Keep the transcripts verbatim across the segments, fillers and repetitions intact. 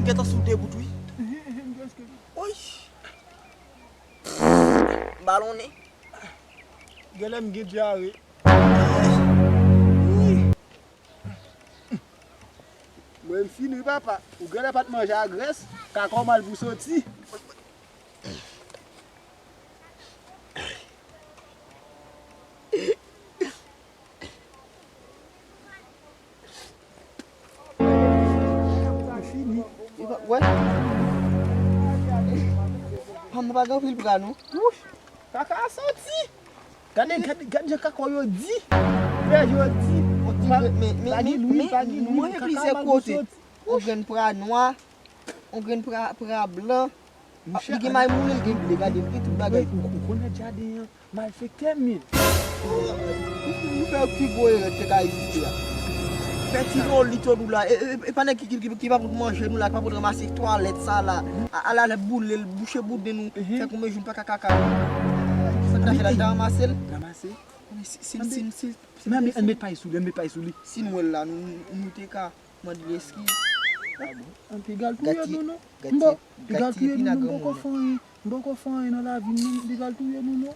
Gentan sou de bout, wi. Oy. Balonnen. Genlè m gen dyare. Mwen m fini, papa. Ou genlè pa t manje a grès, kaka w mal pou soti. Fini. Wè. Panm nan pa gen anpil bra, non. Wouch. Kaka a soti. Gade, gade, gade jan kaka yo di. Pè yo di. Men, men, men, men, mwen gen plizyè kote. On grenn pra nwa, on grenn pra, pra blan. Li gen may moulen, li gen ble, gade, li gen tout bagay. Ou, ou, ou konnen jaden an, malfektè, men. Ou, ou fè pi gwo erè ki te ka egziste a. Fè ti loli to nou la. E, e, e pa nèg ki, ki, ki, ki pa pot manje nou la, ki pa pot ranmase twalèt sa la. A, ala lè boule l, bouche bouden nou, fè koumen jou n pa ka kaka. Sa n ta fè la, n ta ranmase l. Ranmase. Si, si, si, si, si, men, men, ann met pay sou li, ann met pay sou li. Si n wè l la, nou, nou te ka mande l eskiz. Ah bon? An pigal touye nou, non. M pa, pigal touye nou, non, m poko fè anyen. M poko fè anyen nan lavi m, non, pigal touye nou, non.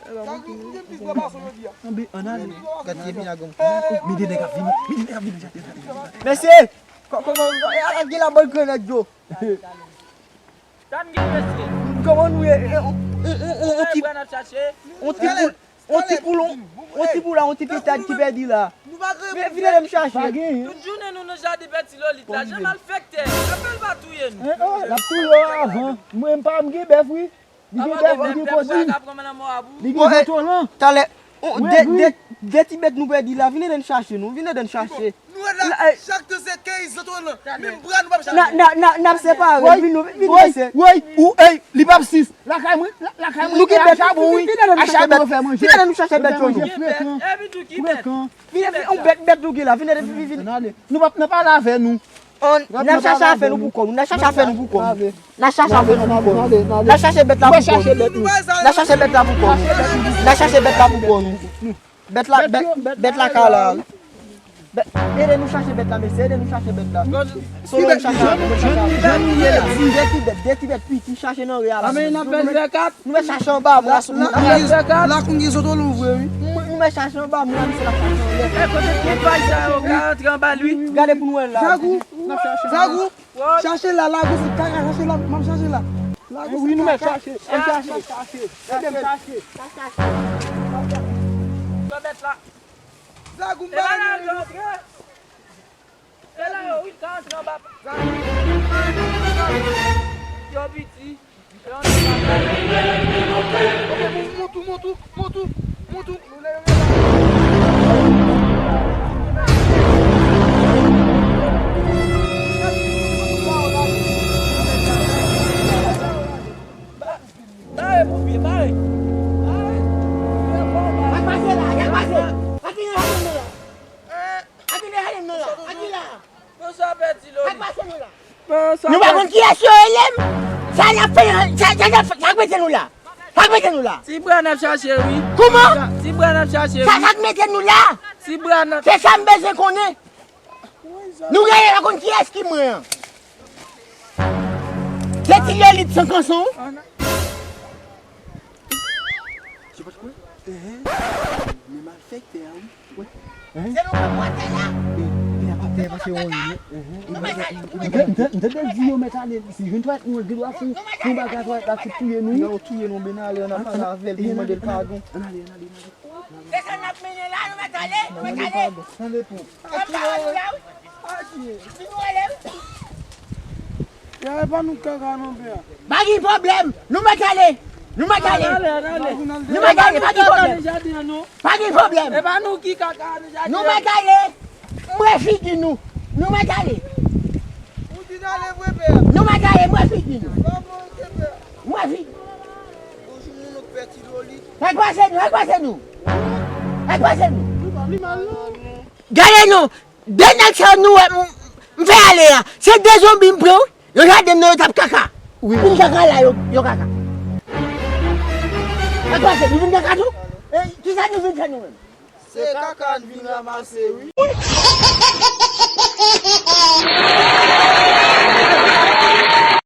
Anben, ann ale. Gad ti epi nan granmoun. Mete nèg ap vini, mete nèg ap vini. Mesye! Kò-, kòman, al gen la bann grenn nèg yo. Tann gen mesye. Kòman nou ye? E, on, on, on, on, on ti, on ti poul, on ti poul, on, on ti poul la, on ti pitad ki pèdi la. Vin, vin ede m chache. Tout jounen nou nan jaden pè ti lolit la. Jan malfektè. Apèl pa touye nou. L ap touye w avan. Mwen m pa m gen bèf, wi. Li gen bèf, li gen kozi. Li gen zotolan. Talè, de, de, de ti bèt nou pèdi la, vin ede n chache nou, vin ede n chache. Nou wè la, chak tan se kenz zotolan. Menm bra nou p ap chache. N a, n a, n a, n ap separe, vin nou, vin mesye. Woy, ou, ey, li p ap sis. Lakay mwen, la, lakay mwen, nou gen bèt, chabon, wi. Vin ede nou chache bèt. Vin ede nou chache bèt yo nou. Frekan. Frekan. Vin, vin, on bèt, bèt nou gen la, vin ede, vin, vin. Ann ale. Nou p ap, n ap pale avè nou. N ap chache afè nou pou kò nou. N ap chache afè nou pou kò nou. N ap chache afè nou pou kò nou. N ap chache bèt la pou kò nou. N ap chache bèt la pou kò nou. N ap chache bèt la pou kò nou. Bèt la, bèt, bèt la ka la. Ede nou chache bèt la, mesye. Ede nou chache bèt la. Solo nou chache, nou chache. De ti bèt, de ti bèt piti chache nan rè a la. Nou mèt chache anba mwen. Lakou gen zotolan vre, wi. Nou mèt chache anba mwen, misye la chache anlè. E kote pye pay sa yo ka antre anba l, wi. Gade pou nou wè la. Zagou. Zagou. Chache la, Lagou, se kaka, chache la, m ap chache la. Lagou, wi, nou mèt chache. N ap chache. Ede m chache. Zagou, m pa renmen. Se la yo, wi, ka antre anba. Yo piti. Yo antre anba. Ok, mont ou, mont ou, mont ou, mont ou. Bare pou pye, bare. Bare. Ak pase la, ak pase. Ak pase la. Ak pase la. Ak pase la. Nou pa konn kiyès yo rele m. Sa n ap fè, sa, sa, sa, sa k mete nou la? Sa k mete nou la? Ti bra n ap chache, wi. Kouman? Ti bra n ap chache, wi. Sa, sa k mete nou la? Ti bra n ap... Se sa m bezwen konnen. Nou genyen pa konn kiyès ki mwen an. Se ti Lyolit san kanson. Se pa t kwè? Men malfektè a, wi. Se nou k ap bwate la. Li ap atè pase yon ri. M te, m te, m te di yo mèt ale, si jwenn twalèt nou, gen dwa fè yon bagay twalèt la, ti touye nou. Yo touye nou, ben ale, ann al pale avè l pou mande l padon. Ann ale, ann ale, ann ale. Se sa n ap mennen la, nou mèt ale, nou mèt ale. Ann ale pou. Ann pale nou la, wi. Vin nou ale, wi. Ya, e pa nou kaka non, pè a. Pa gen pwoblèm. Nou mèt ale. Nou mèt ale. Nou mèt ale, pa gen pwoblèm. Pa gen pwoblèm. E pa nou ki kaka nan jaden an. Nou mèt ale. M wè figi nou. Nou mèt ale. Ou di n ale vre, pè a. Nou mèt ale, m wè figi nou. M wè figi nou. Bonjou, moun ou pè ti Loli. Nèg pase nou, nèg pase nou. Nèg pase nou. Gade non. De nèg sa yo nou wè m, m fè ale a, se de zonbi m pran, wi. Yo gade m nan yo t ap kaka. Wi. Pou m kaka la, yo, yo kaka. Sa k pase? Nou vin kaka tou? E, kisa nou vin fè nou menm? Se kaka n vin ranmase, wi.